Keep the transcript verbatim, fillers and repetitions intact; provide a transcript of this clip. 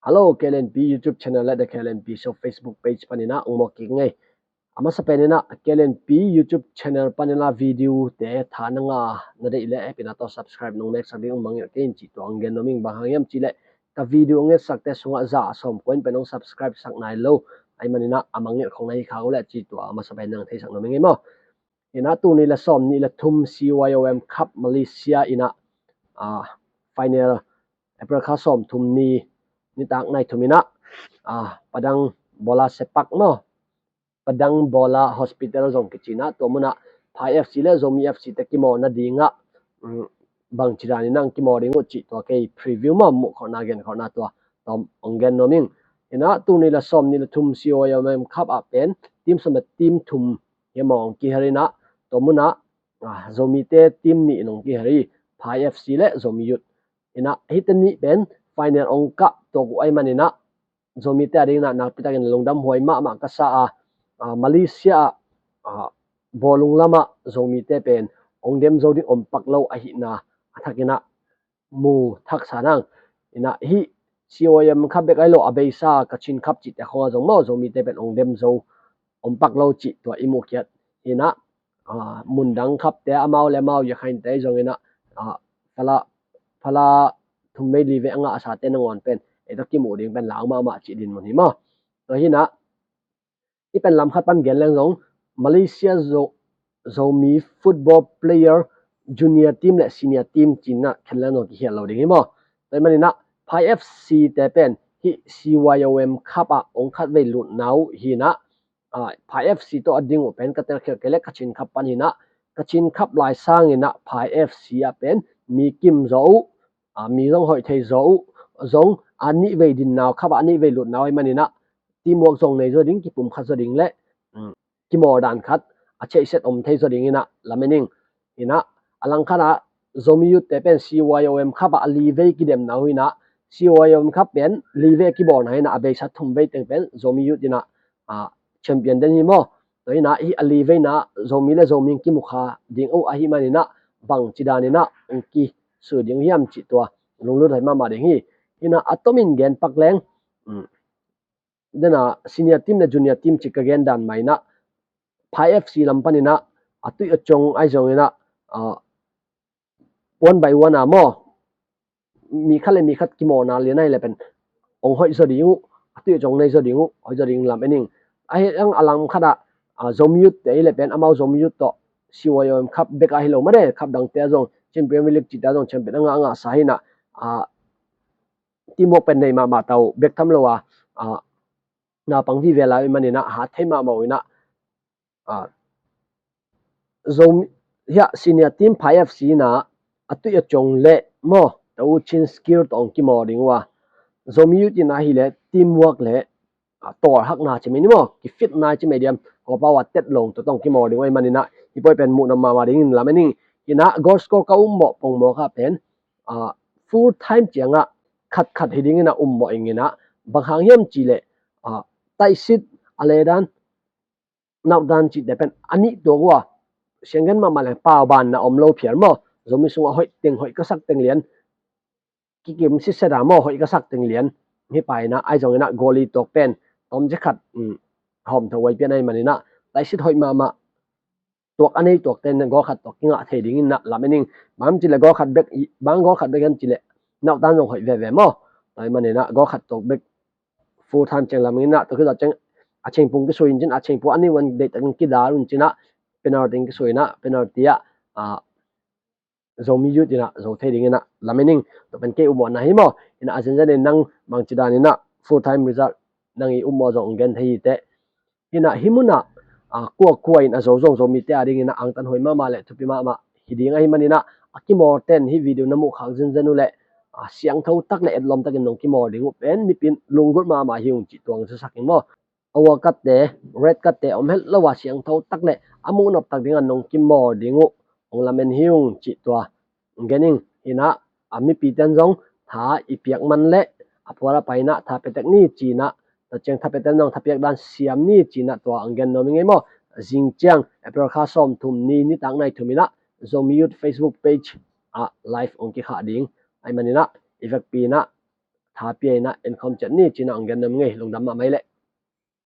Hello, K L N P YouTube channel le The K L N P Show Facebook page panin ah ong mawk kik ing ei. A masa pen in ah K L N P YouTube channel panin ah video te tha na ngah na deih leh hehpihna tawh subscribe nong neksak ding ong mangngilh kei in cih tua ong gen nuam ing. Bang hang hiam cih leh ka video ong etsakte sungah za sawm kua in pen ong subscribe sak nai lo ahih manin ah a mangngilh khong na hi khak uh leh cih tua a masa pen nang theisak nuam ing ei maw. In ah tul nih le sawm nih le thum C Y O M Cup Malaysia in ah, ah, final April kha sawm thum ni nitak nai thum in ah, ah, Padang Bola Sepak maw, Padang Bola Hospital zong kici in ah tua mun ah Phai F C le Zomi F C te kimawl nading ah, um, bangci danin ah ong kimawl ding uh cih tua kei preview maw, muh khawhna gen khawhna tua tawm ong gen nuam ing. In ah tul nih le sawm nih le thum C Y O M Cup ah pen team sawm le team thum hi maw ong kiher in ah tua mun ah, ah, Zomite team nih in ong kiher hi, Phai F C le Zomi Youth. In ah hihte nih pen final ong kah tuak uh ahih manin ah Zomite ading in ah nakpi takin lungdam huai mahmah ka sa a, ah, Malaysia ah, ah, bawlung lamah Zomite pen ong dem zo ding om pak lo ahihna a thakin ah mu thaksa nang. In ah hih C Y M Cup bek ahi lo a beisa Kachin Cup cihte khong ah zong maw Zomite pen ong dem zo om pak lo cih tua i muh khiat. In ah, ah, mundang cup te amau le amau Yakhainte zong in ah, ah, phala, phala thum vei li vei a ngahsate nangawn pen ei tawh kimuh ding pen lau mahmah cih dinmun hi maw. Tua hi in ah i pen lam khat pan gen leng zong Malaysia Zo, Zomi Football Player Junior Team le Senior Team ci in ah khen leng zong kikhial lo ding hi maw. Tua ahih manin ah Phai F C te pen hih C Y O M Cup ah ong khatvei lutna uh hi in ah, ah, Phai F C tawh a ding uh pen ka telkhial kei leh Kachin Cup pan hi in ah, Kachin Cup lai sangin ah Phai F C ah pen mi kim zaw uh, ah, mi zong hoih thei zaw uh, zong a nih vei dinna uh, cup ah a nih vei lutna uh ahih manin ah teamwork zong nei zaw ding, kipumkhat zaw ding le, um, kimawl dan khat a cheihset om thei zaw ding in ah lamen ing. In ah a langkhat ah Zomi Youth te pen C Y O M Cup ah a li vei kidemna uh hi in ah, C Y O M Cup pen li vei kibawlna hi in ah a beisa thum vei teng pen Zomi Youth in ah, ah, champion den hi maw. Tua hi in ah hih a li veina Zomi le Zomi ong kimukha ding uh ahih manin ah bangci danin ah ong kisui ding uh hiam cih tua lunglut huai mahmah ding hi. In ah a tomin gen pak leng, um, den ah Senior Team le Junior Team cih ka gen dan mah in ah Phai F C lam panin ah a tuih a cong ahi zongin ah, ah, one by one ah maw, mi khat le mi khat kimawlna lian ahih leh pen ong hoih zaw ding uh, a tuih a cong nei zaw ding uh, hoih zaw ding lamen ing. Ahih hang a langkhat ah, ah, Zomi Youth te ahih leh pen amau Zomi Youth tawh C Y O M Cup bek ahi lo mah de, cup dangte ah zong Chin Premier League cihte ah zong champion a ngah a ngahsa hi in ah, ah, teamwork pen nei mahmah ta uh, bek tham lo a, ah, naupang vive lai uh ahih manin ah hat thei mahmah uh in ah, ah, Zomi, hiah Senior Team Phai F C in ah a tuih a cong le maw, ta uh Chin Skill tawh ong kimawl ding uh a, Zomi Youth in ahih leh teamwork le, ah, tawlhakna ci mai ni maw, kifitna ci mai diam, kawpa uh a tet lo tawh tawh ong kimawl ding uh ahih manin ah hih pawi pen muh nuam mahmah ding in lamen ing. In ah goal scorer ka um mawh pongmawk ah pen, ah, full time ciangah khatkhat hi ding in ah um mawh ing in ah, bang hang hiam cih leh, ah, taihsit a ledan nautdan cihte pen a nih tuak uh a, sianggen mahmah leng paubanna om lo phial maw, Zomi sungah hoih teng, hoih ka sak teng lian, kikim sitset a maw, hoih ka sak teng lian hi pah in ah, ahi zongin ah goalie tuak pen tawmcik khat, um, hawmtho huai pian ahih manin ah taihsit hoih mahmah tuak a nei tuakte in goal khat tuak kingah thei ding in ah lamen ing. Bang hang hiam cih leh goal khat bek, bang goal khat bek hiam cih leh nautdan zong hoih veve maw. Tua ahih manin ah goal khat tuak bek full time ciang lamen ing in ah, tua khit zawh ciang a chengpung kisui in cin, a chengpung a nih un deihtakin kidal un cin ah, penalty in kisui in ah, penalty ah, ah, Zomi Youth in ah zo thei ding in ah lamen ing. Tua pen kei upmawhna hi maw. In ah a zenzen in nang bangci danin ah full time result nang i upmawh zong ong gen thei hi teh. In ah hih mun ah, ah, kuakua in a zo zong Zomite ading in ah angtan huai mahmah le thupi mahmah hi ding ahih manin ah a kimawlten hih video na muh khak zenzen uh leh, ah, siangtho tak le etlawm takin nong kimawl ding uh pen mipi in lunggulh mahmah hi ung cih tua ong zasak ing maw. A ua katte, red katte om het lo a siangtho tak le a muh nop tak ding a nong kimawl ding uh ong lamen hi ung cih tua ong gen ing. In ah a mipite in zong tha i piak man le a phual a pai in ah tha pia tek ni ci in ah, tua ciang tha piate in zong tha piak dan siam ni ci in ah tua ong gen nuam ing ei maw. Zing ciang April kha sawm thum ni nitak nai thum in ah Zomi Youth Facebook page ah live ong kikhah ding ahih manin ah i vekpi in ah tha pia in ah en khawm ciat ni ci-in ah hong gen nuam ing ei. Lungdam mahmah hi leh.